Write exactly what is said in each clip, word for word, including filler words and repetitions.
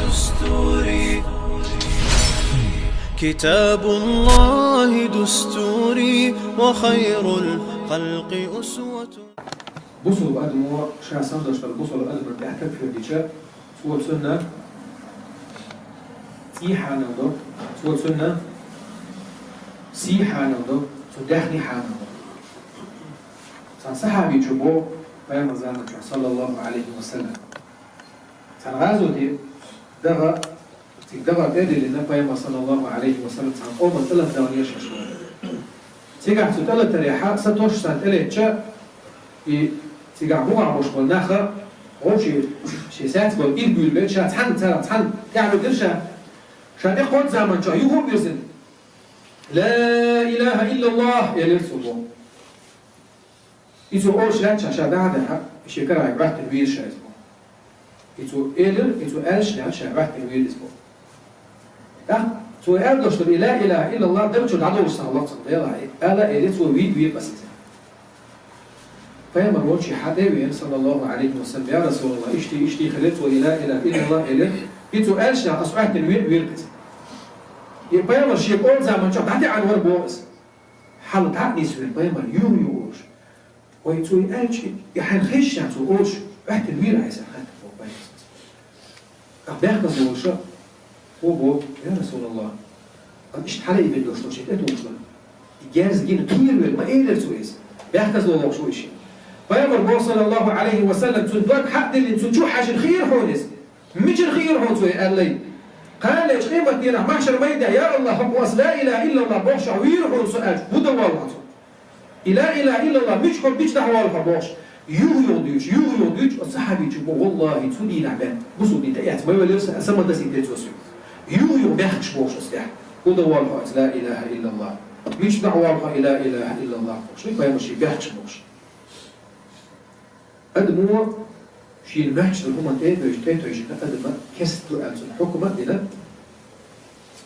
دستوري، كتاب الله دستوري، وخير الخلق أسوة. Бусалба адамо ша санна долча бусалба адамах тӀехьа такфир дича, цо цунна цӀий хьанал до, цо цунна сий хьанал до, цун даьхни хьанал до. Цхьан сахьабичо бо Пайхамара заман чу, саллаллаху Ӏалайхи ва саллам. Цхьан гӀазоте дагӀа, цига дагӀа тӀадиллина Пайхамар, саллаллаху Ӏалайхи ва саллам, цхьан къоман тӀалатта ванеш хьаш вара. Цигахь цу тӀалаттарехьа сатосуш царна тӀалетча, и цигахь бухахь болуш болу наха вовши шен саьц болу иргуьйлабелла, ша цхьаьна царах цхьаьна тӀаьхьа дира ша, ша тӀекхочу заман чохь юха а вирзина, «Ла илаха иллаллах», элира цо боху. И цо олуш лаьттача ша дӀа а дахьа, шен карахь гӀоьттина вийра ша иза боху. И цо элира, и цо аьллаш лаьттача ша гӀоьттина вийра иза боху. ТӀаккха цо аьлла долуш дара, и ла илаха иллаллах дара чу дӀадолуш сан лоцург Делахь, ала а элира цо, вийра, вийра аса иза. Пайхамар волчу хьан тӀе а веана, саллаллаху Ӏалайхи ва саллам, я Расулаллах, иштта, иштта хилира цо, и ла илаха иллаллах элира, и цо аьллаш лаьттача аса гӀоьттина вийра, вийра иза. И пайхамар шен къолан заман чохь дӀатаьӀна вара боху иза. Хьала дӀа а нисвина пайхамар юха-юха олуш. Вай цо и аьлча, и хьайна хезча цо олуш, гӀоьттина вийра хьайса хаьттина боху пайхамар. ТӀаккха бехказа волуша, хӀун боху, я Расулаллах, ан иштта хьала а бен долуш долу шен тӀе тухуш долу. И герз гина кхийра вара, ма элира цо иза. Бехказа волуш ву и шен. Пайхамар боху, саллаллаху Ӏалайхи ва саллам, цуьнан дог хьа а диллина, цуьнан чу хьаьжжина хиира хьуна иза. Мичара хиира хьуна цо и аьллай? Кхана лечу къематдийнахь махьшар майдехь, я Аллах, хӀокхо аса ла илаха иллаллах бохуш вийра хьуна со аьлча, хӀун дан воллу хьо цунна? И ла илаха иллаллах мичахула, мича дахьа воллу хьо бохуш, юха-юха дуьйцуш, юха-юха дуьйцуш, оцу сахьабичо боху, валлахӀи, цу дийнахь бен бусалба дин тӀеэцна ма велира сан, сан ма дасийтира цо соьга. Юха-юха бехкаш бохуш оцу тӀехь, хӀун дан воллу хьо аса ла илаха иллаллах? Мича дахьа воллу хьо и ла илаха иллаллах бохуш, вай пайхамар шен бехкаш бохуш. Адамо шена моьттуш долу хӀуманна тӀе а тевжина, тӀе а тевжина, адама кест ду аьлла цунна хьукма а дина,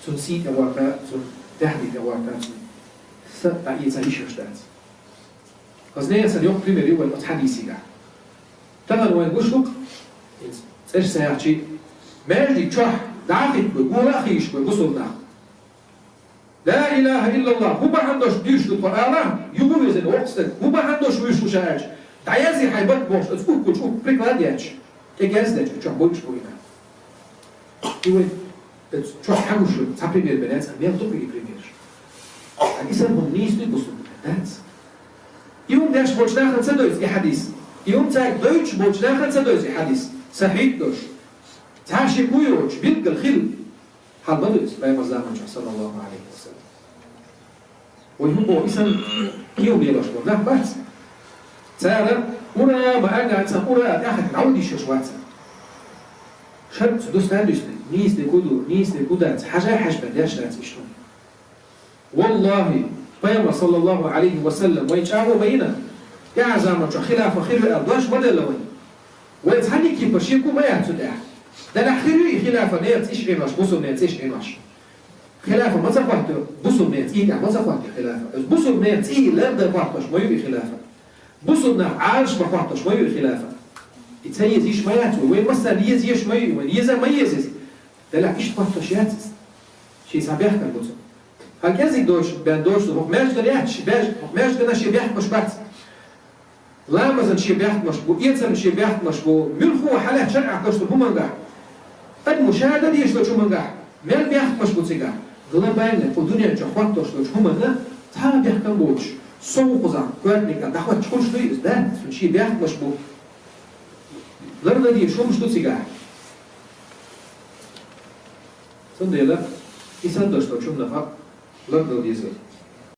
цунна сий тӀе гӀорта, цунна даьхни тӀе гӀорта, цунна са дӀаэца йиш йолуш дац. Хаза нехан санна йоккха пример ю вайн оцу хьадисигахь. Тахана вайн гуш ду-кх, иза цӀераш ца яхчий, маьждиг чохь дӀа а хӀиттабой, гора а хийшабой бусалба нах. Ла илаха иллаллах, хӀун бахьана долуш дуьйцуш ду тхо ала, юха вирзина воккха стаг, хӀун бахьана долуш вуьйцуш ву ша аьлча, дӀаязъе хьайн бат бохуш, оцу уккулчу уккха приклад етташ, тӀе герз детташ, чохь бойуш бу и нах. И вай, оцу чохь хьагуш ю, цхьа пример бен яц, мел ду и примераш. Ткъа и санна хӀума нийса дуй бусалба динехь? Дац. И хӀума деш болчу нахана ца девза и хьадис. И хӀума цаьрга девзаш болчу нахана ца девза и хьадис. Сахьихь долуш. Цхьа шеко йоцуш, билггал хила. Хьал ма ду иза пайхамар заман чохь, саллаллаху Ӏалайхи ва саллам. Вай хӀун боху, и санна кхин лелош болу нах бац. Цара ура ма аьлла, цхьа ура тӀаьхьа дӀавадийш йолуш вац. Шарт цу дустар дуьсна, нийса дерг хӀун ду, нийса дерг хӀун дац, хьажа а хьаьжбан деш дац иштта хӀума. ВаллахӀи, пайхамар, саллаллаху Ӏалайхи ва саллам, вайн чӀагӀо ма йина, тӀаьхьа заман чохь хилафа хир ю аьлла дош ма делла вайн. Вай цхьаннен кепара шеко ма яц цу тӀехь. Делахь хир ю и хилафа нехан цӀийш Ӏенош, бусалба нехан цӀийш Ӏенош. Хилафа ма ца хӀоттайо, бусалба нехан цӀий тӀехь ма ца хӀоттайо хилафа. Оцу бусалба нехан цӀий лардан хӀоттош ма ю и хилафа. Бусалба нах Ӏалашбан хӀоттош ма ю и хилафа. И ца еза йиш ма яц вай, вай массарна еза еш ма ю и, вайна еза а ма еза иза. Делахь иштта хӀоттош яц иза. Шен цхьа бехкам бу цунна. Хьан кӀезиг доцуш, бен доцуш ду, хӀокху маьждигана яц ши беш-, хӀокху маьждигана шен бехкамаш бац. Ламазан шен бехкамаш бу, эцаран шен бехкамаш бу, муьлхха хьалаьцна шарӀехь долуш долу хӀуманна гахь. Адамо ша дан дезаш долчу хӀуманна гахь, мел бехкамаш бу цигахь. Глобально, кху дуьнен чохь хӀоттош долчу хӀуманна цхьа а бехкам боцуш, сов кхузахь, коьртаниг а дӀахӀотташ хуьлуш дуй иза, дац, цуьнан шен бехкамаш бу. Лардан дезаш хӀуманаш ду цигахь. Цундела, и санна долуш долчу хӀуманах лардала деза.